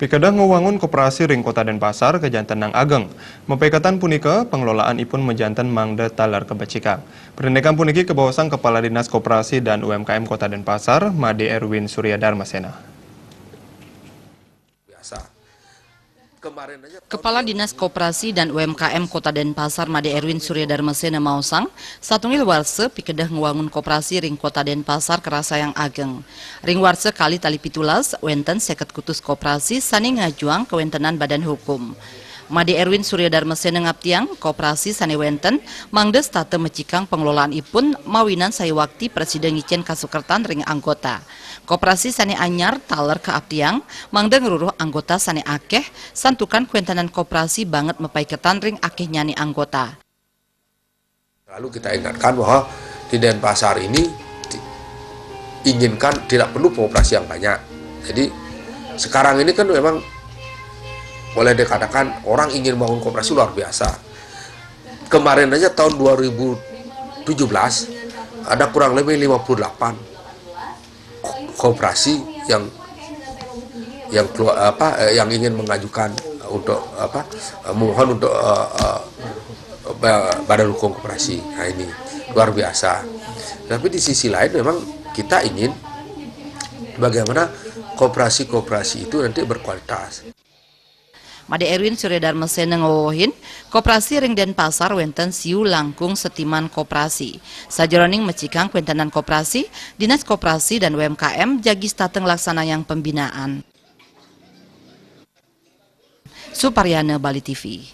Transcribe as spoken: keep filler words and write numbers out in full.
Pikedeh ngewangun koperasi ring Kota Denpasar kajanten nang ageng. Mapaiketan punika, pengelolaan ipun majanten mangda taler kabecikang. Parindikan puniki kabaosang Kepala Dinas Koperasi dan U M K M Kota Denpasar, Made Erwin Surya Darmasena. Kepala Dinas Koperasi dan U M K M Kota Denpasar, Made Erwin Surya Darmasena, maosang, satunggal warsa pikedeh ngwangun koperasi ring Kota Denpasar karasayang ageng. Ring warsa kalih tali pitulas, wenten seket kutus koperasi sane ngajuang kawentenan badan hukum. Made Erwin Surya Darmasena ngaptiang, koperasi sane wenten mangda setata mecikang pengelolaan ipun mawinan sayuwakti prasida ngicen kasukertan ring anggota. Koperasi sane anyar taler kaaptiang mangda ngruruh anggota sane akeh, santukan kawentenan koperasi banget mapaiketan ring akehnyane anggota. Lalu kita ingatkan bahwa di Denpasar ini inginkan tidak perlu pengoperasi yang banyak. Jadi sekarang ini kan memang boleh dikatakan orang ingin bangun koperasi luar biasa. Kemarin aja tahun dua ribu tujuh belas ada kurang lebih lima puluh delapan koperasi yang yang keluar apa eh, yang ingin mengajukan untuk apa eh, mohon untuk eh, eh, ba- badan hukum koperasi. Nah, ini luar biasa. Tapi di sisi lain memang kita ingin bagaimana koperasi-koperasi itu nanti berkualitas. Made Erwin Surya Darmasena ngawewehin, koperasi ring Denpasar wenten siu langkung setiman koperasi. Sajeroning mecikang kawentenan koperasi, Dinas Koperasi dan U M K M jagi setata nglaksanayang pembinaan. Suparyana, Bali T V.